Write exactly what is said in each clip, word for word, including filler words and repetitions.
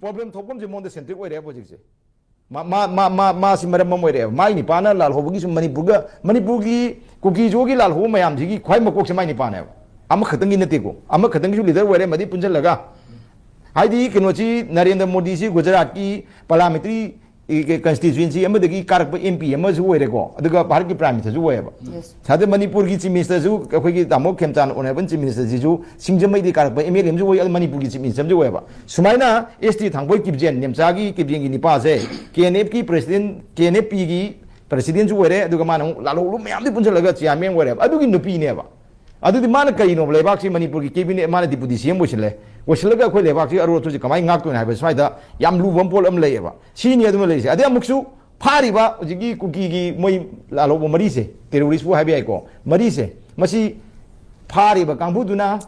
Problem ꯊꯣꯛꯐꯝꯁꯦ ꯃꯉꯣꯟꯗ centric ꯑꯣꯏꯔꯦꯕ ꯍꯧꯖꯤꯛꯁꯦ꯫ ꯃꯥ ꯃꯥ ꯃꯥ ꯃꯥ ꯃꯥꯁꯤ ꯃꯔꯝ ꯑꯃ ꯑꯣꯏꯔꯦꯕ꯫ ꯃꯥꯏ ꯅꯤꯄꯥꯅ ꯂꯥꯜꯍꯧꯕꯒꯤꯁꯨ ꯃꯅꯤꯄꯨꯔꯒ ꯃꯅꯤꯄꯨꯔꯒꯤ ꯀꯨꯀꯤꯁꯨꯒꯤ ꯂꯥꯜꯍꯧꯕ ꯃꯌꯥꯝꯁꯤꯒꯤ ꯈ꯭ꯋꯥꯏ ꯃꯀꯣꯛꯁꯦ ꯃꯥꯏ ꯅꯤꯄꯥꯅꯦꯕ꯫ ꯑꯃꯈꯛꯇꯪꯒꯤ ꯅꯠꯇꯦꯀꯣ, ꯑꯃꯈꯛꯇꯪꯒꯤꯁꯨ ꯂꯤꯗꯔ ꯑꯣꯏꯔꯦ, ꯃꯗꯤ ꯄꯨꯟꯁꯤꯜꯂꯒ꯫ ꯍꯥꯏꯗꯤ ꯀꯩꯅꯣꯁꯤ, ꯅꯔꯦꯟꯗ꯭ꯔ ꯃꯣꯗꯤꯁꯤ ꯒꯨꯖꯔꯥꯠꯀꯤ ꯄꯥꯔꯂꯥꯃꯦꯟꯇꯔꯤ ꯀꯟꯁꯇꯤꯇ꯭ꯌꯨꯌꯦꯟꯁꯤ ꯑꯃꯗꯒꯤ ꯀꯥꯔꯛꯄ ꯑꯦꯝ ꯄꯤ ꯑꯃꯁꯨ ꯑꯣꯏꯔꯦꯀꯣ, ꯑꯗꯨꯒ ꯚꯥꯔꯠꯀꯤ ꯄ꯭ꯔꯥꯏꯝ ꯃꯤꯅꯤꯁꯇꯔꯁꯨ ꯑꯣꯏꯌꯦꯕ꯫ ꯁꯥꯗ ꯃꯅꯤꯄꯨꯔꯒꯤ ꯆꯤꯐ ꯃꯤꯅꯤꯁꯇꯔꯁꯨ ꯑꯩꯈꯣꯏꯒꯤ ꯇꯥꯃꯣ ꯈꯦꯝꯆꯥꯟ ꯑꯣꯅꯔꯦꯕꯜ ꯆꯤꯐ ꯃꯤꯅꯤꯁꯇꯔꯁꯤꯁꯨ ꯁꯤꯡꯖꯃꯩꯗꯤ ꯀꯥꯔꯛꯄ ꯑꯦꯝ ꯑꯦꯜ ꯑꯦ ꯑꯃꯁꯨ ꯑꯣꯏ, ꯑꯗꯨ ꯃꯅꯤꯄꯨꯔꯒꯤ ꯆꯤꯐ ꯃꯤꯅꯤꯁꯇꯔ ꯑꯃꯁꯨ ꯑꯣꯏꯌꯦꯕ꯫ ꯁꯨꯃꯥꯏꯅ ꯑꯦꯁ ꯇꯤ ꯊꯥꯡꯕꯣꯏ ꯀꯤꯞꯖꯦꯟ, ꯅꯦꯝꯆꯥꯒꯤ ꯀꯤꯞꯖꯦꯟꯒꯤ ꯅꯤꯄꯥꯁꯦ ꯀꯦ ꯑꯦꯟ ꯑꯦꯐꯀꯤ ꯄ꯭ꯔꯦꯁꯤꯗꯦꯟ, ꯀꯦ ꯑꯦꯟ ꯑꯦꯐ ꯄꯤꯒꯤ ꯄ꯭ꯔꯦꯁꯤꯗꯦꯟꯁꯨ ꯑꯣꯏꯔꯦ, ꯑꯗꯨꯒ ꯃꯥꯅ ꯑꯃꯨꯛ ꯂꯥꯜꯍꯧꯕ ꯃꯌꯥꯝꯗꯤ ꯄꯨꯟꯁꯤꯜꯂꯒ ꯆꯤꯌꯥꯔꯃꯦꯟ ꯑꯣꯏꯔꯦꯕ꯫ ꯑꯗꯨꯒꯤ ꯅꯨꯄꯤꯅꯦꯕ꯫ ꯑꯗꯨꯗꯤ ꯃꯥꯅ ꯀꯔꯤꯅꯣꯕ? ꯂꯩꯕꯥꯛꯁꯤ ꯃꯅꯤꯄꯨꯔꯒꯤ ꯀꯦꯕꯤꯅꯦꯠ ꯃꯥꯅ ꯗꯤꯄꯨꯇꯤ ꯁꯤ ꯑꯦꯝ ꯑꯣꯏꯁꯤꯜꯂꯦ꯫ ꯑꯣꯏꯁꯤꯜꯂꯒ ꯑꯩꯈꯣꯏ ꯂꯩꯕꯥꯛꯁꯤ ꯑꯔꯣꯠꯄꯁꯤ ꯀꯃꯥꯏꯅ ꯉꯥꯛꯇꯣꯏꯅꯣ ꯍꯥꯏꯕ ꯁ꯭ꯋꯥꯏꯗ ꯌꯥꯝ ꯂꯨꯕ ꯑꯃ ꯄꯣꯠ ꯑꯃ ꯂꯩꯌꯦꯕ꯫ ꯁꯤꯅꯤ ꯑꯗꯨꯃ ꯂꯩꯔꯤꯁꯦ꯫ ꯑꯗꯩ ꯑꯃꯨꯛꯁꯨ ꯐꯥꯔꯤꯕ ꯍꯧꯖꯤꯛꯀꯤ ꯀꯨꯀꯤꯒꯤ ꯃꯣꯏ ꯂꯥꯜꯍꯧꯕ ꯃꯔꯤꯁꯦ, ꯇꯦꯔꯣꯔꯤꯁꯄꯨ ꯍꯥꯏꯕ ꯌꯥꯏꯀꯣ, ꯃꯔꯤꯁꯦ, ꯃꯁꯤ ꯐꯥꯔꯤꯕ ꯀꯥꯡꯕꯨꯗꯨꯅ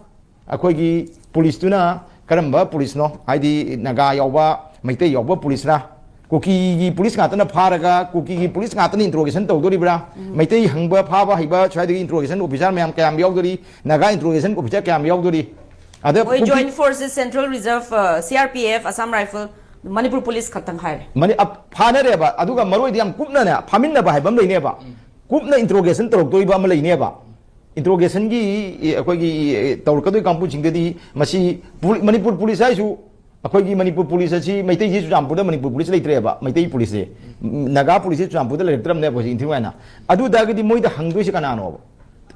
ꯑꯩꯈꯣꯏꯒꯤ ꯄꯨꯂꯤꯁꯇꯨꯅ ꯀꯔꯝꯕ ꯄꯨꯂꯤꯁꯅꯣ? ꯍꯥꯏꯗꯤ ꯅꯥꯒꯥ ꯌꯥꯎꯕ, ꯃꯩꯇꯩ ꯌꯥꯎꯕ ꯄꯨꯂꯤꯁꯔꯥ? ꯀꯨꯀꯤꯒꯤ ꯄꯨꯂꯤꯁ ꯉꯥꯛꯇꯅ ꯐꯥꯔꯒ ꯀꯨꯀꯤꯒꯤ ꯄꯨꯂꯤꯁ ꯉꯥꯛꯇꯅ ꯏꯟꯇ꯭ꯔꯣꯒꯦꯁꯟ ꯇꯧꯗꯣꯔꯤꯕ꯭ꯔꯥ? ꯃꯩꯇꯩ ꯍꯪꯕ ꯐꯥꯕ ꯍꯩꯕ ꯁ꯭ꯋꯥꯏꯗꯒꯤ ꯏꯟꯇ꯭ꯔꯣꯒꯦꯁꯟ ꯑꯣꯐꯤꯁꯥꯔ ꯃꯌꯥꯝ ꯀꯌꯥꯝ ꯌꯥꯎꯗꯣꯔꯤ? ꯅꯥꯒꯥ ꯏꯟꯇ꯭ꯔꯣꯒꯦꯁꯟ ꯑꯣꯐꯤꯁꯥꯔ ꯀꯌꯥꯝ ꯌꯥꯎꯗꯣꯔꯤ? ꯑꯗ ꯃꯣꯏ ꯀꯨꯀꯤ- ꯖꯣꯏꯟꯠ ꯐꯣꯔꯁꯦꯁ, ꯁꯦꯟꯇ꯭ꯔꯦꯜ ꯔꯤꯖꯔꯚ, ꯑ, C R P F, Assam rifle, Manipur police ꯈꯛꯇꯪ ꯍꯥꯏꯔꯦ꯫ ꯃꯅꯤ-, ꯑ, ꯐꯥꯅꯔꯦꯕ꯫ ꯑꯗꯨꯒ ꯃꯔꯨꯑꯣꯏꯗꯤ ꯌꯥꯝ ꯀꯨꯞꯅꯅꯦ ꯐꯥꯃꯤꯟꯅꯕ ꯍꯥꯏꯕ ꯑꯃ ꯂꯩꯅꯦꯕ꯫ ꯀꯨꯞꯅ ꯏꯟꯇ꯭ꯔꯣꯒꯦꯁꯟ ꯇꯧꯔꯛꯇꯣꯏꯕ ꯑꯃ ꯂꯩꯅꯦꯕ꯫ ꯏꯟꯇ꯭ꯔꯣꯒꯦꯁꯟꯒꯤ, ꯑꯦ, ꯑꯩꯈꯣꯏꯒꯤ, ꯑꯦ, ꯇꯧꯔꯛꯀꯗꯣꯏ ꯀꯥꯡꯕꯨꯁꯤꯡꯗꯗꯤ ꯃꯁꯤ ꯄꯨ-, ꯃꯅꯤꯄꯨꯔ ꯄꯨꯂꯤꯁ ꯍꯥꯏꯁꯨ, ꯑꯩꯈꯣꯏꯒꯤ ꯃꯅꯤꯄꯨꯔ ꯄꯨꯂꯤꯁ ꯑꯁꯤ, ꯃꯩꯇꯩꯁꯤ ꯆꯨꯔꯆꯥꯟꯄꯨꯔꯗ ꯃꯅꯤꯄꯨꯔ ꯄꯨꯂꯤꯁ ꯂꯩꯇ꯭ꯔꯦꯕ, ꯃꯩꯇꯩ ꯄꯨꯂꯤꯁꯁꯦ꯫ ꯎꯝ, ꯅꯥꯒꯥ ꯄꯨꯂꯤꯁꯁꯦ ꯆꯨꯔꯆꯥꯟꯄꯨꯔꯗ ꯂꯩꯔꯛꯇ꯭ꯔꯕꯅꯦꯕ ꯍꯧꯖꯤꯛ ꯏꯟꯊꯤ ꯅꯨꯡꯉꯥꯏꯅ꯫ ꯑꯗꯨ ꯇꯥꯔꯒꯗꯤ ꯃꯣꯏꯗ ꯍꯪꯗꯣꯏꯁꯦ ꯀꯅꯥꯅꯣꯕ?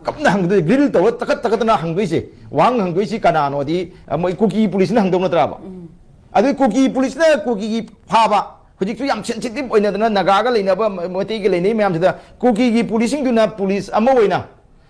ꯀꯞꯅ ꯍꯪꯗꯣꯏ, ꯒ꯭ꯔꯤꯜ ꯇꯧꯔ ꯇꯀꯠ ꯇꯀꯠꯇꯅ ꯍꯪꯗꯣꯏꯁꯦ, ꯋꯥꯍꯪ ꯍꯪꯗꯣꯏꯁꯤ ꯀꯅꯥꯅꯣꯗꯤ, ꯑ, ꯃꯣꯏ ꯀꯨꯀꯤ ꯄꯨꯂꯤꯁꯅ ꯍꯪꯗꯧ ꯅꯠꯇ꯭ꯔꯕ? ꯑꯗꯨ ꯀꯨꯀꯤ ꯄꯨꯂꯤꯁꯅ ꯀꯨꯀꯤꯒꯤ ꯐꯥꯕ, ꯍꯧꯖꯤꯛꯁꯨ ꯌꯥꯝ ꯁꯦꯟꯁꯤꯇꯤꯚ ꯑꯣꯏꯅꯗꯅ ꯅꯥꯒꯥꯒ ꯂꯩꯅꯕ, ꯃ-, ꯃꯩꯇꯩꯒ ꯂꯩꯅꯩ ꯃꯌꯥꯝꯁꯤꯗ ꯀꯨꯀꯤꯒꯤ ꯄꯨꯂꯤꯁꯁꯤꯡꯗꯨꯅ ꯄꯨꯂꯤꯁ ꯑꯃ ꯑꯣꯏꯅ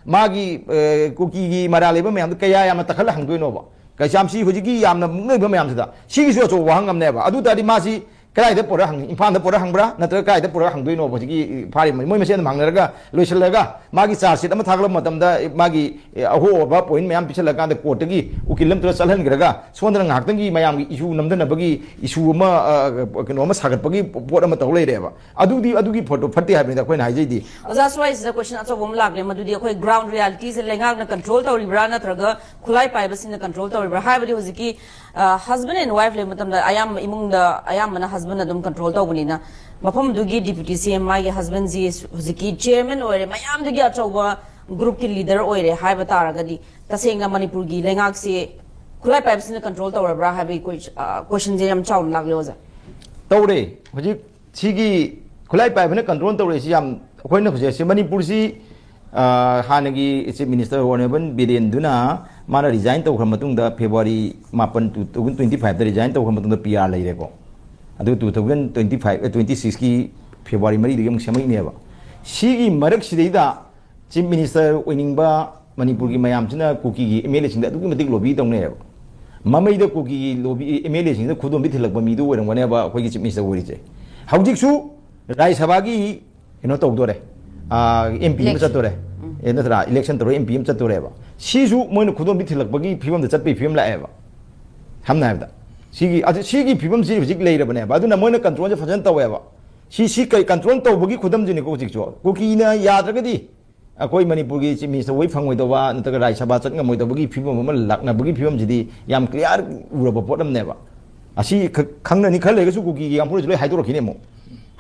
ꯃꯥꯒꯤ, ꯑ, ꯀꯨꯀꯤꯒꯤ ꯃꯔꯥꯜ ꯂꯩꯕ ꯃꯌꯥꯝꯗꯣ ꯀꯌꯥ ꯌꯥꯝꯅ ꯇꯛꯈꯠꯂ ꯍꯪꯗꯣꯏꯅꯣꯕ? ꯀꯩꯁꯥꯝꯁꯤ ꯍꯧꯖꯤꯛꯀꯤ ꯌꯥꯝꯅ ꯃꯨꯛꯅꯔꯤꯕ ꯃꯌꯥꯝꯁꯤꯗ ꯁꯤꯒꯤꯁꯨ ꯑꯆꯧꯕ ꯋꯥꯍꯪ ꯑꯃꯅꯦꯕ꯫ ꯑꯗꯨ ꯇꯥꯔꯗꯤ ꯃꯥꯁꯤ ꯀꯗꯥꯏꯗ ꯄꯨꯔꯛ ꯍꯪ-, ꯏꯝꯐꯥꯜꯗ ꯄꯨꯔꯛ ꯍꯪꯕ꯭ꯔꯥ, ꯅꯠꯇ꯭ꯔꯒ ꯀꯗꯥꯏꯗ ꯄꯨꯔꯛ ꯍꯪꯗꯣꯏꯅꯣꯕ? ꯍꯧꯖꯤꯛꯀꯤ ꯐꯥꯔꯤꯕ ꯃꯣꯏ ꯃꯁꯦꯟ ꯑꯗꯨꯝ ꯍꯪꯅꯔꯒ ꯂꯣꯏꯁꯤꯜꯂꯒ ꯃꯥꯒꯤ ꯆꯥꯔꯖ ꯁꯤꯠ ꯑꯃ ꯊꯥꯒꯠꯂꯛꯄ ꯃꯇꯝꯗ ꯃꯥꯒꯤ, ꯑꯦ, ꯑꯍꯣꯕ ꯄꯣꯏꯟ ꯃꯌꯥꯝ ꯄꯤꯁꯜꯂꯀꯥꯟꯗ ꯀꯣꯔꯠꯇꯒꯤ ꯎꯀꯤꯜ ꯑꯃ ꯇꯧꯔ ꯆꯠꯍꯟꯈ꯭ꯔꯒ ꯁꯣꯝꯗꯅ ꯉꯥꯏꯍꯥꯛꯇꯪꯒꯤ ꯃꯌꯥꯝꯒꯤ ꯏꯁꯨ ꯅꯝꯊꯅꯕꯒꯤ ꯏꯁꯨ ꯑꯃ, ꯑ, ꯀꯩꯅꯣ ꯑꯃ ꯁꯥꯒꯠꯄꯒꯤ ꯄꯣꯠ ꯑꯃ ꯇꯧ ꯂꯩꯔꯦꯕ꯫ ꯑꯗꯨꯗꯤ, ꯑꯗꯨꯒꯤ ꯄꯣꯠꯇꯣ ꯐꯠꯇꯦ ꯍꯥꯏꯕꯅꯤꯗ ꯑꯩꯈꯣꯏꯅ ꯍꯥꯏꯖꯩꯗꯤ꯫ ꯑꯣꯖꯥ, ꯁ꯭ꯋꯥꯏꯁꯤꯗ ꯀꯣꯏꯁꯟ ꯑꯆꯧꯕ ꯑꯃ ꯂꯥꯛꯂꯦ, ꯃꯗꯨꯗꯤ ꯑꯩꯈꯣꯏ ꯒ꯭ꯔꯥꯎꯟ ꯔꯤꯌꯥꯂꯤꯇꯤꯁꯦ ꯂꯩꯉꯥꯛꯅ ꯀꯟꯇ꯭ꯔꯣꯜ ꯇꯧꯔꯤꯕ꯭ꯔꯥ ꯅꯠꯇ꯭ꯔꯒ ꯈꯨꯠꯂꯥꯏ ꯄꯥꯏꯕꯁꯤꯡꯅ ꯀꯟꯇ꯭ꯔꯣꯜ ꯇꯧꯔꯤꯕ꯭ꯔꯥ? ꯍꯥꯏꯕꯗꯤ ꯍꯧꯖꯤꯛꯀꯤ ꯍꯁꯕꯦꯟ ꯑꯦꯟ ꯋꯥꯏꯐ ꯂꯩꯕ ꯃꯇꯝꯗ ꯑꯌꯥꯝꯕ ꯏꯃꯨꯡꯗ ꯑꯌꯥꯝꯕꯅ ꯍꯁꯕꯦꯟ ꯑꯗꯨꯝ ꯀꯟꯇ꯭ꯔꯣꯜ ꯇꯧꯕꯅꯤꯅ, ꯃꯐꯝꯗꯨꯒꯤ ꯗꯤꯄ꯭ꯌꯨꯇꯤ ꯁꯤ ꯑꯦꯝ, ꯃꯥꯒꯤ ꯍꯁꯕꯦꯟꯁꯤ ꯍꯧꯖꯤꯛꯀꯤ ꯆꯤꯌꯔꯃꯦꯟ ꯑꯣꯏꯔꯦ, ꯃꯌꯥꯝꯗꯨꯒꯤ ꯑꯆꯧꯕ ꯒ꯭ꯔꯨꯞꯀꯤ ꯂꯤꯗꯔ ꯑꯣꯏꯔꯦ ꯍꯥꯏꯕ ꯇꯥꯔꯒꯗꯤ, ꯇꯁꯦꯡꯅ ꯃꯅꯤꯄꯨꯔꯒꯤ ꯂꯩꯉꯥꯛꯁꯤ ꯈꯨꯠꯂꯥꯏ ꯄꯥꯏꯕꯁꯤꯅ ꯀꯟꯇ꯭ꯔꯣꯜ ꯇꯧꯔꯕ꯭ꯔꯥ ꯍꯥꯏꯕꯒꯤ ꯀꯣꯏ-, ꯑ, ꯀꯣꯏꯁꯟꯁꯦ ꯌꯥꯝ ꯆꯥꯎꯅ ꯂꯥꯛꯂꯦ, ꯑꯣꯖꯥ꯫ ꯇꯧꯔꯦ꯫ ꯍꯧꯖꯤꯛ ꯁꯤꯒꯤ ꯈꯨꯠꯂꯥꯏ ꯄꯥꯏꯕꯅ ꯀꯟꯇ꯭ꯔꯣꯜ ꯇꯧꯔꯛꯏꯁꯤ ꯌꯥꯝ, ꯑꯩꯈꯣꯏꯅ ꯍꯧꯖꯤꯛ ꯑꯁꯤ ꯃꯅꯤꯄꯨꯔꯁꯤ, ꯑ, ꯍꯥꯟꯅꯒꯤ ꯆꯤꯐ ꯃꯤꯅꯤꯁꯇꯔ ꯑꯣꯅꯔꯦꯕꯜ ꯕꯤꯔꯦꯟꯗꯨꯅ ꯃꯥꯅ ꯔꯤꯖꯥꯏꯟ ꯇꯧꯈ꯭ꯔ ꯃꯇꯨꯡꯗ, ꯐꯦꯕ꯭ꯔꯨꯋꯥꯔꯤ ꯃꯥꯄꯟ, two thousand twenty five ꯗ ꯔꯤꯖꯥꯏꯟ ꯇꯧꯈ꯭ꯔ ꯃꯇꯨꯡꯗ ꯄꯤ ꯑꯥꯔ ꯂꯩꯔꯦꯀꯣ꯫ ꯑꯗꯨ two thousand twenty five, ꯑ, twenty six ꯀꯤ ꯐꯦꯕ꯭ꯔꯨꯋꯥꯔꯤ ꯃꯔꯤꯗꯒꯤ ꯑꯃꯨꯛ ꯁꯦꯝꯃꯛꯏꯅꯦꯕ꯫ ꯁꯤꯒꯤ ꯃꯔꯛꯁꯤꯗꯩꯗ ꯆꯤꯐ ꯃꯤꯅꯤꯁꯇꯔ ꯑꯣꯏꯅꯤꯡꯕ ꯃꯅꯤꯄꯨꯔꯒꯤ ꯃꯌꯥꯝꯁꯤꯅ ꯀꯨꯀꯤꯒꯤ ꯑꯦꯝ ꯑꯦꯜ ꯑꯦꯁꯤꯡꯗ ꯑꯗꯨꯛꯀꯤ ꯃꯇꯤꯛ ꯂꯣꯕꯤ ꯇꯧꯅꯩꯌꯦꯕ꯫ ꯃꯃꯩꯗ ꯀꯨꯀꯤꯒꯤ ꯂꯣꯕꯤ, ꯑꯦꯝ ꯑꯦꯜ ꯑꯦꯁꯤꯡꯗ ꯈꯨꯗꯣꯝꯕꯤ ꯊꯤꯜꯂꯛꯄ ꯃꯤꯗꯨ ꯑꯣꯏꯔꯝꯒꯅꯦꯕ ꯑꯩꯈꯣꯏꯒꯤ ꯆꯤꯐ ꯃꯤꯅꯤꯁꯇꯔ ꯑꯣꯏꯔꯤꯁꯦ꯫ ꯍꯧꯖꯤꯛꯁꯨ ꯔꯥꯖ꯭ꯌ ꯁꯚꯥꯒꯤ ꯀꯩꯅꯣ ꯇꯧꯗꯣꯔꯦ, ꯑꯦꯝ ꯄꯤ ꯑꯃ ꯏꯂꯦꯛꯁꯟ꯫ ꯆꯠꯇꯣꯔꯦ, ꯎꯝ꯫ ꯑꯦ, ꯅꯠꯇ꯭ꯔꯥ, ꯏꯂꯦꯛꯁꯟ ꯇꯧꯔꯒ ꯑꯦꯝ ꯄꯤ ꯑꯃ ꯆꯠꯇꯣꯔꯦꯕ꯫ ꯁꯤꯁꯨ ꯃꯣꯏꯅ ꯈꯨꯗꯣꯝꯕꯤ ꯊꯤꯜꯂꯛꯄꯒꯤ ꯐꯤꯕꯝꯗ ꯆꯠꯄꯒꯤ ꯐꯤꯕꯝ ꯂꯥꯛꯑꯦꯕ, ꯁꯝꯅ ꯍꯥꯏꯔꯕꯗ꯫ ꯁꯤꯒꯤ, ꯑꯗꯨ, ꯁꯤꯒꯤ ꯐꯤꯕꯝꯁꯤ ꯍꯧꯖꯤꯛ ꯂꯩꯔꯕꯅꯦꯕ꯫ ꯑꯗꯨꯅ ꯃꯣꯏꯅ ꯀꯟꯇ꯭ꯔꯣꯜꯁꯦ ꯐꯖꯅ ꯇꯧꯋꯦꯕ꯫ ꯁꯤ, ꯁꯤ ꯀꯩ ꯀꯟꯇ꯭ꯔꯣꯜ ꯇꯧꯕꯒꯤ ꯈꯨꯗꯝꯁꯤꯅꯤꯀꯣ ꯍꯧꯖꯤꯛꯁꯨ꯫ ꯀꯨꯀꯤꯅ ꯌꯥꯗ꯭ꯔꯒꯗꯤ ꯑꯩꯈꯣꯏ ꯃꯅꯤꯄꯨꯔꯒꯤ ꯆꯤꯐ ꯃꯤꯅꯤꯁꯇꯔ ꯑꯣꯏ ꯐꯪꯉꯣꯏꯗꯧꯕ, ꯅꯠꯇ꯭ꯔꯒ ꯔꯥꯖ꯭ꯌ ꯁꯚꯥ ꯆꯠ ꯉꯝꯃꯣꯏꯗꯧꯕꯒꯤ ꯐꯤꯕꯝ ꯑꯃ ꯂꯥꯛꯅꯕꯒꯤ ꯐꯤꯕꯝꯁꯤꯗꯤ ꯌꯥꯝ ꯀ꯭ꯂꯤꯌꯥꯔ ꯎꯔꯕ ꯄꯣꯠ ꯑꯃꯅꯦꯕ꯫ ꯑꯁꯤ ꯈ-, ꯈꯪꯅꯅꯤ ꯈꯔ ꯂꯩꯔꯒꯁꯨ ꯀꯨꯀꯤꯒꯤ ꯀꯥꯡꯕꯨꯅꯁꯨ ꯂꯣꯏ ꯍꯥꯏꯗꯣꯔꯛꯈꯤꯅꯤ ꯑꯃꯨꯛ꯫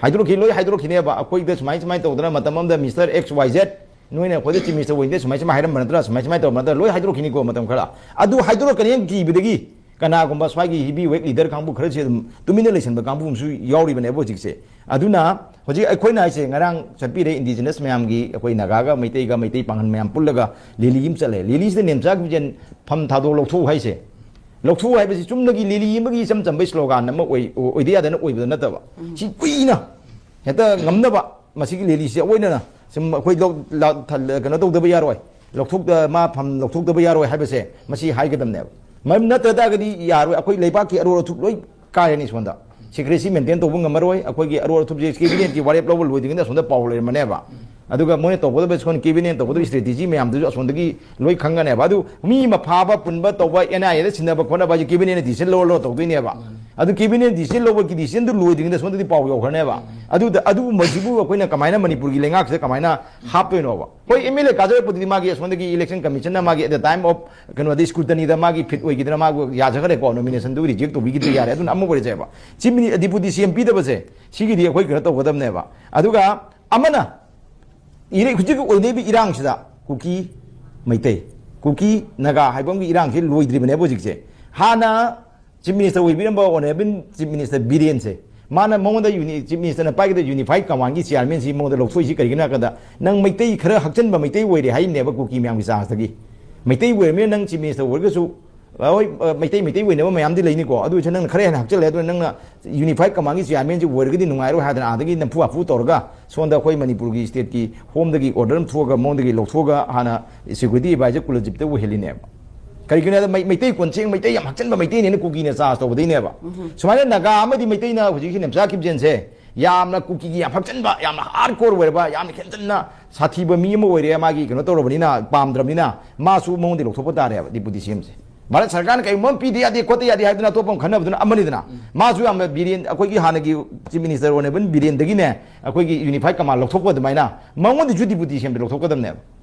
ꯍꯥꯏꯗꯣꯔꯛꯈꯤ, ꯂꯣꯏ ꯍꯥꯏꯗꯣꯔꯛꯈꯤꯅꯦꯕ꯫ ꯑꯩꯈꯣꯏꯗ ꯁꯨꯃꯥꯏ ꯁꯨꯃꯥꯏꯅ ꯇꯧꯗꯅ ꯃꯇꯝ ꯑꯃꯗ ꯃꯤꯁꯇꯔ ꯑꯦꯛꯁ ꯋꯥꯏ ꯖꯦꯠ ꯅꯣꯏꯅ ꯑꯩꯈꯣꯏꯗ ꯆꯤꯐ ꯃꯤꯅꯤꯁꯇꯔ ꯑꯣꯏꯗꯦ, ꯁꯨꯃꯥꯏ ꯁꯨꯃꯥꯏ ꯍꯥꯏꯔꯝꯕ ꯅꯠꯇ꯭ꯔꯥ, ꯁꯨꯃꯥꯏ ꯁꯨꯃꯥꯏ ꯇꯧꯔꯝꯕ ꯅꯠꯇ꯭ꯔꯥ, ꯂꯣꯏ ꯍꯥꯏꯗꯣꯔꯛꯈꯤꯅꯤꯀꯣ ꯃꯇꯝ ꯈꯔ꯫ ꯑꯗꯨ ꯍꯥꯏꯗꯣꯔꯛꯀꯅꯤ ꯀꯤꯕꯗꯒꯤ ꯀꯅꯥꯒꯨꯝꯕ ꯁ꯭ꯋꯥꯏꯒꯤ ꯍꯤꯕꯤ ꯋꯦꯛ ꯂꯤꯗꯔ ꯀꯥꯡꯕꯨ ꯈꯔꯁꯦ ꯑꯗꯨꯝ ꯇꯨꯃꯤꯟꯅ ꯂꯩꯁꯟꯕ ꯀꯥꯡꯕꯨ ꯑꯃꯁꯨ ꯌꯥꯎꯔꯤꯕꯅꯦꯕ ꯍꯧꯖꯤꯛꯁꯦ꯫ ꯑꯗꯨꯅ ꯍꯧꯖꯤꯛ ꯑꯩꯈꯣꯏꯅ ꯍꯥꯏꯁꯦ, ꯉꯔꯥꯡ ꯆꯠꯄꯤꯔꯦ ꯏꯟꯗꯤꯖꯤꯅꯁ ꯃꯌꯥꯝꯒꯤ, ꯑꯩꯈꯣꯏ ꯅꯥꯒꯥꯒ ꯃꯩꯇꯩꯒ, ꯃꯩꯇꯩ ꯄꯥꯡꯒꯜ ꯃꯌꯥꯝ ꯄꯨꯜꯂꯒ ꯔꯦꯂꯤ ꯑꯃ ꯆꯠꯂꯦ꯫ ꯔꯦꯂꯤꯁꯤꯗ ꯅꯦꯝꯆꯥ ꯀꯤꯞꯖꯦꯟ ꯐꯝ ꯊꯥꯗꯣꯛ ꯂꯧꯊꯣꯛꯎ ꯍꯥꯏꯁꯦ, ꯂꯧꯊꯣꯛꯎ ꯍꯥꯏꯕꯁꯤ ꯆꯨꯝꯅꯒꯤ ꯔꯦꯂꯤ ꯑꯃꯒꯤ ꯏꯆꯝ ꯆꯝꯕ ꯁ꯭ꯂꯣꯒꯥꯟ ꯑꯃ ꯑꯣꯏ-, ꯑꯣꯏꯗ ꯌꯥꯗꯅ ꯑꯣꯏꯕꯗ ꯅꯠꯇꯕ, ꯎꯝ꯫ ꯁꯤ ꯀꯨꯏꯅ ꯍꯦꯛꯇ ꯉꯝꯅꯕ ꯃꯁꯤꯒꯤ ꯔꯦꯂꯤꯁꯤ ꯑꯣꯏꯅꯅ ꯁꯨꯝ ꯑꯩꯈꯣꯏ ꯂꯧ-, ꯂꯥ-, ꯊ-, ꯀꯩꯅꯣ ꯇꯧꯗꯕ ꯌꯥꯔꯣꯏ, ꯂꯧꯊꯣꯛꯇ-, ꯃꯥ ꯐꯝ ꯂꯧꯊꯣꯛꯇꯕ ꯌꯥꯔꯣꯏ ꯍꯥꯏꯕꯁꯦ ꯃꯁꯤ ꯍꯥꯏꯒꯗꯕꯅꯦꯕ꯫ ꯃꯔꯝ ꯅꯠꯇ ꯇꯥꯔꯒꯗꯤ ꯌꯥꯔꯣꯏ, ꯑꯩꯈꯣꯏ ꯂꯩꯕꯥꯛꯀꯤ ꯑꯔꯣꯜ ꯑꯊꯨꯞ ꯂꯣꯏ ꯀꯥꯏꯔꯅꯤ ꯁꯣꯝꯗ꯫ ꯁꯤꯀ꯭ꯔꯦꯁꯤ ꯃꯦꯟꯇꯦꯟ ꯇꯧꯕ ꯉꯝꯃꯔꯣꯏ꯫ ꯑꯩꯈꯣꯏꯒꯤ ꯑꯔꯣꯜ ꯑꯊꯨꯞꯁꯦ ꯀꯦꯕꯤꯅꯦꯠꯀꯤ ꯋꯥꯔꯦꯞ ꯂꯧꯕ ꯂꯣꯏꯗ꯭ꯔꯤꯉꯩꯗ ꯑꯁꯣꯝꯗ ꯄꯥꯎ ꯂꯩꯔꯝꯃꯅꯦꯕ꯫ ꯑꯗꯨꯒ ꯃꯣꯏꯅ ꯇꯧꯒꯗꯕ, ꯁꯣꯝ ꯀꯦꯕꯤꯅꯦꯠꯅ ꯇꯧꯒꯗꯕ ꯁ꯭ꯇ꯭ꯔꯦꯇꯦꯖꯤ ꯃꯌꯥꯝꯗꯨꯁꯨ ꯑꯁꯣꯝꯗꯒꯤ ꯂꯣꯏ ꯈꯪꯒꯅꯦꯕ꯫ ꯑꯗꯨ ꯃꯤ ꯃꯐꯥꯕ ꯄꯨꯟꯕ ꯇꯧꯕ, ꯑꯦꯟ ꯑꯥꯏ ꯑꯦꯗ ꯁꯤꯟꯅꯕ ꯈꯣꯠꯅꯕ ꯍꯥꯏꯁꯦ ꯀꯦꯕꯤꯅꯦꯠꯅ ꯗꯤꯁꯤꯖꯟ ꯂꯧꯔ ꯂꯧꯔ ꯇꯧꯗꯣꯏꯅꯦꯕ꯫ ꯑꯗꯨ ꯀꯦꯕꯤꯅꯦꯠ ꯗꯤꯁꯤꯖꯟ ꯂꯧꯕꯒꯤ ꯗꯤꯁꯤꯖꯟꯗꯨ ꯂꯣꯏꯗ꯭ꯔꯤꯉꯩꯗ ꯁꯣꯝꯗꯗꯤ ꯄꯥꯎ ꯌꯧꯈ꯭ꯔꯅꯦꯕ꯫ ꯑꯗꯨꯗ ꯑꯗꯨꯒꯨꯝꯕꯁꯤꯕꯨ ꯑꯩꯈꯣꯏꯅ ꯀꯃꯥꯏꯅ ꯃꯅꯤꯄꯨꯔꯒꯤ ꯂꯩꯉꯥꯛꯁꯤꯗ ꯀꯃꯥꯏꯅ ꯍꯥꯞꯇꯣꯏꯅꯣꯕ? ꯍꯣꯏ, ꯑꯦꯝ ꯑꯦꯜ ꯑꯦ ꯀꯥꯖꯔꯛꯄꯗꯨꯗꯤ ꯃꯥꯒꯤ ꯑꯁꯣꯝꯗꯒꯤ ꯏꯂꯦꯛꯁꯟ ꯀꯃꯤꯁꯟꯅ ꯃꯥꯒꯤ at the time of ꯀꯩꯅꯣꯗꯤ ꯁ꯭ꯀ꯭ꯔꯨꯇꯅꯤꯗ ꯃꯥꯒꯤ ꯐꯤꯠ ꯑꯣꯏꯈꯤꯗꯅ ꯃꯥꯒꯤ ꯌꯥꯖꯈ꯭ꯔꯦꯀꯣ, ꯅꯣꯃꯤꯅꯦꯁꯟꯗꯨ ꯔꯤꯖꯦꯛ ꯇꯧꯕꯤꯈꯤꯗ꯭ꯔꯦ, ꯌꯥꯔꯦ꯫ ꯑꯗꯨꯅ ꯑꯃ ꯑꯣꯏꯔꯁꯦꯕ꯫ ꯆꯤꯞ ꯃꯤꯅꯤ-, ꯗꯤꯄꯨꯇꯤ ꯁꯤ ꯑꯦꯝ ꯄꯤꯗꯕꯁꯦ ꯁꯤꯒꯤꯗꯤ ꯑꯩꯈꯣꯏ ꯀꯩꯅꯣ ꯇꯧꯒꯗꯕꯅꯦꯕ꯫ ꯑꯗꯨꯒ ꯑꯃꯅ ꯏꯔꯩ-, ꯍꯧꯖꯤꯛ ꯑꯣꯏꯅꯔꯤꯕ ꯏꯔꯥꯡꯁꯤꯗ ꯀꯨꯀꯤ, ꯃꯩꯇꯩ, ꯀꯨꯀꯤ, ꯅꯥꯒꯥ ꯍꯥꯏꯕ ꯑꯃꯒꯤ ꯏꯔꯥꯡꯁꯤ ꯂꯣꯏꯗ꯭ꯔꯤꯕꯅꯦꯕ ꯍꯧꯖꯤꯛꯁꯦ꯫ ꯍꯥꯟꯅ ꯆꯤꯞ ꯃꯤꯅꯤꯁꯇꯔ ꯑꯣꯏꯕꯤꯔꯝꯕ ꯑꯣꯅꯔꯦꯕꯜ ꯆꯤꯞ ꯃꯤꯅꯤꯁꯇꯔ ꯕꯤꯔꯦꯟꯁꯦ, ꯃꯥꯅ ꯃꯉꯣꯟꯗ ꯌꯨꯅꯤ-, ꯆꯤꯞ ꯃꯤꯅꯤꯁꯇꯔꯅ ꯄꯥꯏꯒꯗꯕ ꯌꯨꯅꯤꯐꯥꯏꯠ ꯀꯃꯥꯟꯒꯤ ꯆꯤꯌꯥꯔꯃꯦꯟꯁꯤ ꯃꯉꯣꯟꯗ ꯂꯧꯊꯣꯛꯏꯁꯤ ꯀꯔꯤꯒꯤꯅꯣ ꯍꯥꯏ ꯀꯥꯟꯗ, ꯅꯪ ꯃꯩꯇꯩ ꯈꯔ ꯍꯥꯞꯆꯤꯟꯕ ꯃꯩꯇꯩ ꯑꯣꯏꯔꯦ ꯍꯥꯏꯔꯤꯅꯦꯕ ꯀꯨꯀꯤ ꯃꯌꯥꯝꯒꯤ ꯆꯥꯔꯖꯇꯒꯤ꯫ ꯃꯩꯇꯩ ꯑꯣꯏꯔꯕꯅꯤꯅ ꯅꯪ ꯆꯤꯞ ꯃꯤꯅꯤꯁꯇꯔ ꯑꯣꯏꯔꯒꯁꯨ, ꯍꯣꯏ, ꯑ, ꯃꯩꯇꯩ, ꯃꯩꯇꯩ ꯑꯣꯏꯅꯕ ꯃꯌꯥꯝꯗꯤ ꯂꯩꯅꯤꯀꯣ, ꯑꯗꯨ ꯑꯣꯏꯔꯁꯨ ꯅꯪꯅ ꯈꯔ ꯍꯦꯟꯅ ꯍꯥꯞꯆꯤꯜꯂꯦ, ꯑꯗꯨꯅ ꯅꯪꯅ ꯌꯨꯅꯤꯐꯥꯏꯠ ꯀꯃꯥꯟꯒꯤ ꯆꯤꯌꯥꯔꯃꯦꯟꯁꯤ ꯑꯣꯏꯔꯒꯗꯤ ꯅꯨꯡꯉꯥꯏꯔꯣꯏ ꯍꯥꯏꯗꯅ ꯑꯥꯗꯒꯤ ꯅꯝꯐꯨ ꯍꯥꯐꯨ ꯇꯧꯔꯒ ꯁꯣꯝꯗ ꯑꯩꯈꯣꯏ ꯃꯅꯤꯄꯨꯔꯒꯤ ꯁ꯭ꯇꯦꯠꯀꯤ ꯍꯣꯝꯗꯒꯤ ꯑꯣꯔꯗꯔ ꯑꯃ ꯊꯣꯛꯑꯒ ꯃꯉꯣꯟꯗꯒꯤ ꯂꯧꯊꯣꯛꯑꯒ ꯍꯥꯟꯅ ꯁꯦꯀ꯭ꯌꯨꯔꯤꯇꯤ ꯑꯦꯗꯚꯥꯏꯖꯔ ꯀꯨꯂꯖꯤꯠꯇ ꯑꯣꯏꯍꯜꯂꯤꯅꯦꯕ꯫ ꯀꯔꯤꯒꯤꯅꯣ ꯍꯥꯏꯕꯗ ꯃꯩ-, ꯃꯩꯇꯩ ꯀꯣꯟꯆꯦꯡ, ꯃꯩꯇꯩ ꯌꯥꯝ ꯍꯥꯞꯆꯤꯟꯕ ꯃꯩꯇꯩꯅꯦꯅ ꯀꯨꯀꯤꯅ ꯆꯥꯔꯖ ꯇꯧꯕꯗꯩꯅꯦꯕ꯫ ꯁꯨꯃꯥꯏꯅ ꯅꯥꯒꯥ ꯑꯃꯗꯤ ꯃꯩꯇꯩꯅ ꯍꯧꯖꯤꯛꯀꯤ ꯅꯦꯝꯆꯥ ꯀꯤꯞꯖꯦꯟꯁꯦ ꯌꯥꯝꯅ ꯀꯨꯀꯤꯒꯤ ꯌꯥꯝ ꯍꯥꯞꯆꯤꯟꯕ, ꯌꯥꯝꯅ ꯍꯥꯔꯗ ꯀꯣꯔ ꯑꯣꯏꯔꯕ, ꯌꯥꯝꯅ ꯍꯦꯟꯖꯟꯅ ꯁꯥꯊꯤꯕ ꯃꯤ ꯑꯃ ꯑꯣꯏꯔꯦ, ꯃꯥꯒꯤ ꯀꯩꯅꯣ ꯇꯧꯔꯕꯅꯤꯅ, ꯄꯥꯝꯗ꯭ꯔꯕꯅꯤꯅ ꯃꯥꯁꯨ ꯃꯉꯣꯟꯗꯒꯤ ꯂꯧꯊꯣꯛꯄ ꯇꯥꯔꯦꯕ ꯗꯤꯄꯨꯇꯤ ꯁꯤ ꯑꯦꯝꯁꯦ꯫ ꯚꯥꯔꯠ ꯁꯔꯀꯥꯔꯅ ꯀꯩꯒꯨꯝꯕ ꯑꯃ ꯄꯤꯗ ꯌꯥꯗꯦ, ꯈꯣꯠꯇ ꯌꯥꯗꯦ ꯍꯥꯏꯗꯨꯅ ꯑꯇꯣꯞꯄ ꯑꯃ ꯈꯟꯅꯕꯗꯨꯅ ꯑꯃꯅꯤꯗꯅ꯫ ꯃꯥꯁꯨ ꯌꯥꯝꯅ ꯕꯤꯔꯦꯟ, ꯑꯩꯈꯣꯏꯒꯤ ꯍꯥꯟꯅꯒꯤ ꯆꯤꯐ ꯃꯤꯅꯤꯁꯇꯔ ꯑꯣꯏꯅꯕ ꯕꯤꯔꯦꯟꯗꯒꯤꯅꯦ, ꯑꯩꯈꯣꯏꯒꯤ ꯌꯨꯅꯤꯐꯥꯏꯠ ꯀꯃꯥꯟ ꯂꯧꯊꯣꯛꯄ ꯑꯗꯨꯃꯥꯏꯅ ꯃꯉꯣꯟꯗꯁꯨ ꯗꯤꯄꯨꯇꯤ ꯁꯤ ꯑꯦꯝꯗ ꯂꯧꯊꯣꯛꯀꯗꯕꯅꯦꯕ꯫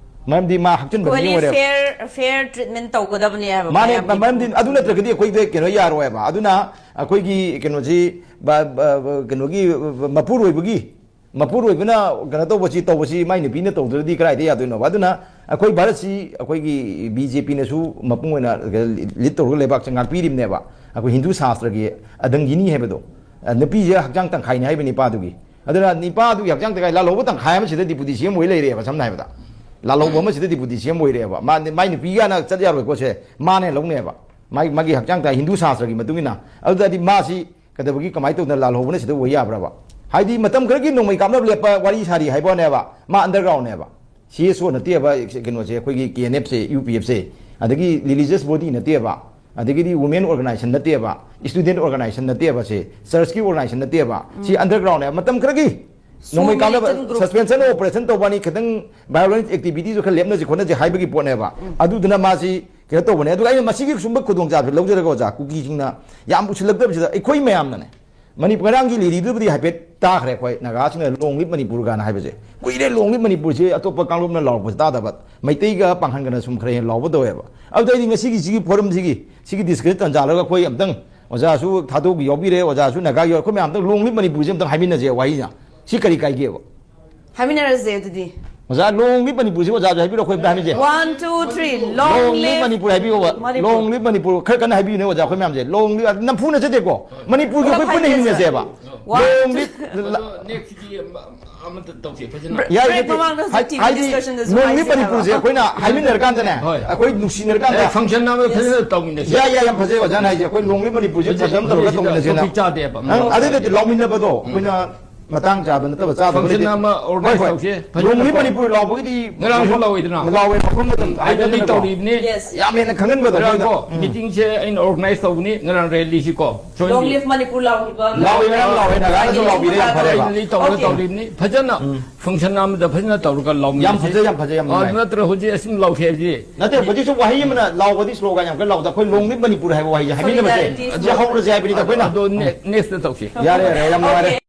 ꯃꯔꯝꯗꯤ ꯃꯥ ꯍꯥꯞꯆꯤꯟꯕ ꯃꯤ ꯑꯣꯏꯔꯦꯕ꯫ ꯐꯤꯌꯔ ꯐꯤꯌꯔ ꯇ꯭ꯔꯤꯠꯃꯦꯟ ꯇꯧꯒꯗꯕꯅꯦ ꯍꯥꯏꯕ ꯃꯥꯅꯦ, ꯃꯌꯥꯝꯒꯤ꯫ ꯃꯔꯝꯗꯤ ꯑꯗꯨ ꯅꯠꯇ꯭ꯔꯒꯗꯤ ꯑꯩꯈꯣꯏꯗ ꯀꯩꯅꯣ ꯌꯥꯔꯣꯏꯕ꯫ ꯑꯗꯨꯅ ꯑꯩꯈꯣꯏꯒꯤ ꯀꯩꯅꯣꯁꯤ, ꯕ-, ꯕ-, ꯕ-, ꯀꯩꯅꯣꯒꯤ, ꯃꯄꯨꯔꯣꯏꯕꯒꯤ, ꯃꯄꯨꯔꯣꯏꯕꯅ ꯀꯩꯅꯣ ꯇꯧꯕꯁꯤ, ꯇꯧꯕꯁꯤ ꯃꯥꯏ ꯅꯨꯄꯤꯅ ꯇꯧꯗ꯭ꯔꯗꯤ ꯀꯗꯥꯏꯗ ꯌꯥꯗꯣꯏꯅꯣꯕ? ꯑꯗꯨꯅ ꯑꯩꯈꯣꯏ ꯚꯥꯔꯠꯁꯤ ꯑꯩꯈꯣꯏꯒꯤ ꯕꯤ ꯖꯦ ꯄꯤꯅꯁꯨ ꯃꯄꯨꯡ ꯑꯣꯏꯅ ꯂꯤꯠ ꯇꯧꯔꯒ ꯂꯩꯕꯥꯛꯁꯦ ꯉꯥꯛꯄꯤꯔꯤꯕꯅꯦꯕ꯫ ꯑꯩꯈꯣꯏ ꯍꯤꯟꯗꯨ ꯁꯥꯁꯇ꯭ꯔꯒꯤ ꯑꯗꯪꯒꯤꯅꯤ ꯍꯥꯏꯕꯗꯣ, ꯅꯨꯄꯤꯁꯦ ꯍꯛꯆꯥꯡ ꯇꯪꯈꯥꯏꯅꯤ ꯍꯥꯏꯕ ꯅꯤꯄꯥꯗꯨꯒꯤ꯫ ꯑꯗꯨꯅ ꯅꯤꯄꯥꯗꯨꯒꯤ ꯍꯛꯆꯥꯡ ꯇꯪꯈꯥꯏ, ꯂꯥꯜꯍꯧꯕ ꯇꯪꯈꯥꯏ ꯑꯃꯁꯤꯗ ꯗꯤꯄꯨꯇꯤ ꯁꯤ ꯑꯦꯝ ꯑꯣꯏ ꯂꯩꯔꯦꯕ, ꯁꯝꯅ ꯍꯥꯏꯕꯗ꯫ ꯂꯥꯜꯍꯧꯕ ꯑꯃꯁꯤꯗ ꯗꯤꯄꯨꯇꯤ ꯁꯤ ꯑꯦꯝ ꯑꯣꯏꯔꯦꯕ꯫ ꯃꯥ, ꯃꯥꯏ ꯅꯨꯄꯤꯒꯅ ꯆꯠ ꯌꯥꯔꯣꯏꯀꯣ ꯁꯦ, ꯃꯥꯅ ꯍꯦꯟꯅ ꯂꯧꯅꯦꯕ꯫ ꯃꯥꯒꯤ, ꯃꯥꯒꯤ ꯍꯛꯆꯥꯡ ꯇꯪꯈꯥꯏ ꯍꯤꯟꯗꯨ ꯁꯥꯁꯇ꯭ꯔꯒꯤ ꯃꯇꯨꯡ ꯏꯟꯅ꯫ ꯑꯗꯨꯗꯗꯤ ꯃꯥꯁꯤ ꯀꯩꯗꯧꯕꯒꯤ, ꯀꯃꯥꯏꯅ ꯇꯧꯗꯅ ꯂꯥꯜꯍꯧꯕꯅ ꯁꯤꯗ ꯑꯣꯏ ꯌꯥꯕ꯭ꯔꯕ? ꯍꯥꯏꯗꯤ ꯃꯇꯝ ꯈꯔꯒꯤ ꯅꯣꯡꯃꯩ ꯀꯥꯞꯅꯕ ꯂꯦꯞꯄ ꯋꯥꯔꯤ ꯁꯥꯔꯤ ꯍꯥꯏꯕ ꯋꯥꯅꯦꯕ, ꯃꯥ ꯑꯟꯗꯔꯒ꯭ꯔꯥꯎꯟꯅꯦꯕ꯫ ꯁꯤ ꯑꯦꯁ ꯑꯣ ꯅꯠꯇꯦꯕ, ꯀꯩꯅꯣꯁꯦ, ꯑꯩꯈꯣꯏꯒꯤ ꯀꯦ ꯑꯦꯟ ꯑꯦꯐꯁꯦ, ꯌꯨ ꯄꯤ ꯑꯦꯐꯁꯦ, ꯑꯗꯒꯤ ꯔꯤꯂꯤꯖꯤꯌꯁ ꯕꯣꯗꯤ ꯅꯠꯇꯦꯕ, ꯑꯗꯒꯤꯗꯤ ꯋꯨꯃꯦꯟ ꯑꯣꯔꯒꯅꯥꯏꯖꯦꯁꯟ ꯅꯠꯇꯦꯕ, ꯁ꯭ꯇꯨꯗꯦꯟ ꯑꯣꯔꯒꯅꯥꯏꯖꯦꯁꯟ ꯅꯠꯇꯦꯕ, ꯁꯦ ꯆꯔꯆꯀꯤ ꯑꯣꯔꯒꯅꯥꯏꯖꯦꯁꯟ ꯅꯠꯇꯦꯕ, ꯁꯤ ꯑꯟꯗꯔꯒ꯭ꯔꯥꯎꯟꯅꯦꯕ꯫ ꯃꯇꯝ ꯈꯔꯒꯤ ꯅꯣꯡꯃꯩ ꯁꯣꯝꯒꯤ ꯀꯥꯞꯅꯕ, ꯃꯤꯇꯟ group. Suspension of operation ꯇꯧꯕꯅꯤ, ꯈꯤꯇꯪ violence activityꯁꯨ ꯈꯔ ꯂꯦꯞꯅꯁꯤ ꯈꯣꯠꯅꯁꯤ ꯍꯥꯏꯕꯒꯤ ꯄꯣꯠꯅꯦꯕ꯫ ꯑꯗꯨꯗꯨꯅ ꯃꯥꯁꯤ ꯀꯩꯅꯣ ꯇꯧꯕꯅꯦ꯫ ꯑꯗꯨꯒ ꯑꯩꯅ ꯃꯁꯤꯒꯤ ꯁꯨꯝꯕ ꯈꯨꯗꯣꯡꯆꯥꯕꯁꯦ ꯂꯧꯖꯔꯒ, ꯑꯣꯖꯥ, ꯀꯨꯀꯤꯁꯤꯡꯅ ꯌꯥꯝ ꯎꯁꯤꯜꯂꯛꯇꯕꯁꯤꯗ ꯑꯩꯈꯣꯏ ꯃꯌꯥꯝꯅꯅꯦ, ꯃꯅꯤꯄꯨꯔ ꯉꯔꯥꯡꯒꯤ ꯂꯤꯔꯤꯗꯨꯕꯨꯗꯤ ꯍꯥꯏꯐꯦꯠ ꯇꯥꯈ꯭ꯔꯦ ꯑꯩꯈꯣꯏ ꯅꯥꯒꯥꯁꯤꯡꯅ "Long live ꯃꯅꯤꯄꯨꯔ" ꯀꯥꯏꯅ ꯍꯥꯏꯕꯁꯦ꯫ ꯀꯨꯏꯔꯦ "Long live ꯃꯅꯤꯄꯨꯔꯁꯤ" ꯑꯇꯣꯞꯄ ꯀꯥꯡꯂꯨꯞꯅ ꯂꯥꯎꯔꯛꯄꯁꯦ ꯇꯥꯗꯕ, ꯃꯩꯇꯩꯒ ꯄꯥꯡꯒꯟꯒꯅ ꯁꯨꯝ ꯈꯔ ꯍꯦꯟꯅ ꯂꯥꯎꯕ ꯇꯧꯋꯦꯕ꯫ ꯑꯗꯨꯗ ꯑꯩꯗꯤ ꯉꯁꯤꯒꯤ ꯁꯤꯒꯤ forumꯁꯤꯒꯤ, ꯁꯤꯒꯤ discussion ꯇꯥꯟꯖꯥ ꯂꯧꯔꯒ ꯑꯩꯈꯣꯏ ꯑꯝꯇꯪ, ꯑꯣꯖꯥꯁꯨ ꯊꯥꯗꯣꯛꯀꯤ ꯌꯥꯎꯕꯤꯔꯦ, ꯑꯣꯖꯥꯁꯨ ꯅꯥꯒꯥꯒꯤ ꯌꯥꯎ-, ꯑꯩꯈꯣꯏ ꯃꯌꯥꯝ ꯑꯝꯇꯪ "Long live ꯃꯅꯤꯄꯨꯔꯁꯤ" ꯑꯝꯇꯪ ꯍꯥꯏꯃꯤꯟꯅꯁꯦ ꯋꯥꯍꯩꯁꯤꯅ꯫ ꯁꯤ ꯀꯔꯤ ꯀꯥꯏꯒꯦꯕ? ꯍꯥꯏꯃꯤꯟꯅꯔꯁꯦ ꯑꯗꯨꯗꯤ꯫ ꯑꯣꯖꯥ, "Long live ꯃꯅꯤꯄꯨꯔꯁꯤ" ꯑꯣꯖꯥꯁꯨ ꯍꯥꯏꯕꯤꯔꯣ, ꯑꯩꯈꯣꯏ ꯑꯝꯇ ꯍꯥꯏꯃꯤꯟꯅꯁꯦ꯫ One, two, three. "Long live Manipur" ꯍꯥꯏꯕꯤꯌꯣꯕ꯫ Manipur. "Long live Manipur" ꯈꯔ ꯀꯟꯅ ꯍꯥꯏꯕꯤꯌꯨꯅꯦ ꯑꯣꯖꯥ, ꯑꯩꯈꯣꯏ ꯃꯌꯥꯝꯁꯦ꯫ "Long live" ꯅꯝꯐꯨ ꯅꯠꯆꯗꯦꯀꯣ, ꯃꯅꯤꯄꯨꯔꯒꯤ ꯑꯩꯈꯣꯏ ꯄꯨꯟꯅ ꯍꯤꯡꯃꯤꯟꯅꯁꯦꯕ꯫ One, "Long live" ꯑꯗꯣ next ꯀꯤ ꯑꯃ-, ꯑꯃꯇ ꯇꯧꯁꯦ ꯐꯖꯅ꯫ ꯌꯥꯏ, break ꯍꯥꯏꯗꯤ, ꯃꯃꯥꯡꯗ ꯍꯥꯏ-, ꯍꯧꯖꯤꯛ ꯍꯥꯏꯗꯤ, discussion ꯗꯁꯨ "Long live ꯍꯥꯏꯁꯦ ꯃꯅꯤꯄꯨꯔꯁꯦ" ꯑꯩꯈꯣꯏꯅ ꯍꯥꯏꯃꯤꯟꯅꯔꯀꯥꯟꯗꯅꯦ, ꯍꯣꯏ꯫ ꯑꯩꯈꯣꯏ ꯅꯨꯡꯁꯤꯅꯔꯀꯥꯟꯗ ꯑꯦ, function ꯑꯃ ꯐꯖꯅ ꯇꯧꯃꯤꯟꯅꯁꯦ꯫ ꯌꯥꯏ, ꯌꯥꯏ, ꯌꯥꯝ ꯐꯖꯩ ꯑꯣꯖꯥꯅ ꯍꯥꯏꯁꯦ, "ꯑꯩꯈꯣꯏ Long live ꯃꯅꯤꯄꯨꯔꯁꯦ" ꯍꯧꯖꯤꯛ, ꯐꯖꯅ ꯇꯧꯔꯒ ꯍꯧꯖꯤꯛꯁꯤꯗ ꯇꯧꯃꯤꯟꯅꯁꯦꯅ꯫ Topic ꯆꯥꯗꯦꯕ꯫ ꯑꯪ, ꯑꯗꯨꯗꯤ ꯂꯥꯎꯃꯤꯟꯅꯕꯗꯣ ꯑꯩꯈꯣꯏꯅ ꯃꯇꯥꯡ ꯆꯥꯕ ꯅꯠꯇꯕ, ꯆꯥꯗꯕ function ꯂꯩꯇꯦ꯫ ꯑꯃ organize ꯍꯣꯏ, ꯍꯣꯏ꯫ ꯇꯧꯁꯦ, ꯐꯖꯅ "Long live ꯀꯣ꯫ ꯃꯅꯤꯄꯨꯔ" ꯂꯥꯎꯕꯒꯤꯗꯤ ꯉꯔꯥꯡꯁꯨ ꯂꯥꯎꯋꯤꯗꯅ꯫ ꯂꯥꯎꯋꯦ, ꯃꯐꯝ ꯃꯇꯝ ꯑꯩ ꯍꯥꯏꯗꯅꯀꯣ꯫ Tꯧꯔꯤꯕꯅꯤ꯫ Yes. ꯌꯥꯝ ꯍꯦꯟꯅ ꯈꯪꯍꯟꯕꯗꯣ ꯉꯔꯥꯡ ꯑꯩꯈꯣꯏꯗ꯫ ꯀꯣ, ꯎꯝ꯫ Meeting ꯁꯦ ꯑꯩꯅ organize ꯇꯧꯕꯅꯤ, ꯉꯔꯥꯡ rally ꯁꯤ ꯀꯣ꯫ Long live Manipur ꯂꯥꯎꯈꯤꯕ꯫ ꯂꯥꯎꯋꯦ, ꯉꯔꯥꯡ ꯂꯥꯎꯋꯦ, ꯅꯥꯒꯥꯅꯁꯨ ꯂꯥꯎꯕꯤꯔꯦ, ꯌꯥꯝ ꯐꯔꯦꯕ꯫ Rally ꯇꯧꯔꯒ Okay. ꯇꯧꯔꯤꯕꯅꯤ꯫ ꯐꯖꯅ ꯎꯝ꯫ Function ꯑꯃꯗ ꯐꯖꯅ ꯇꯧꯔꯒ ꯂꯥꯎꯃꯤꯟꯅꯁꯤ꯫ ꯌꯥꯝ ꯐꯖꯩ, ꯌꯥꯝ ꯐꯖꯩ, ꯌꯥꯝ ꯑ, ꯅꯨꯡꯉꯥꯏ꯫ ꯅꯠꯇ꯭ꯔ ꯍꯧꯖꯤꯛ ꯑꯁꯨꯝ ꯂꯥꯎꯊꯦꯛꯑꯗꯤ꯫ ꯅꯠꯇꯦ, ꯍꯧꯖꯤꯛꯁꯨ ꯋꯥꯍꯩ ꯑꯃꯅ ꯂꯥꯎꯕꯗꯤ slogan ꯌꯥꯝ ꯀꯟꯅ ꯂꯥꯎꯗ, ꯑꯩꯈꯣꯏ "Long live ꯃꯅꯤꯄꯨꯔ" ꯍꯥꯏꯕ ꯋꯥꯍꯩꯁꯦ ꯍꯥꯏꯃꯤꯟꯅꯕꯁꯦ, Solidarity. ꯁꯤ ꯍꯧꯔꯁꯦ ꯍꯥꯏꯕꯅꯤꯗ ꯑꯗꯣ, ꯑꯩꯈꯣꯏꯅ꯫ ꯑꯗꯣ ne-, next ꯇ ꯇꯧꯁꯤ꯫ ꯌꯥꯔꯦ, ꯌꯥꯔꯦ, ꯌꯥꯝ ꯅꯨꯡꯉꯥꯏꯔꯦ꯫ Okay.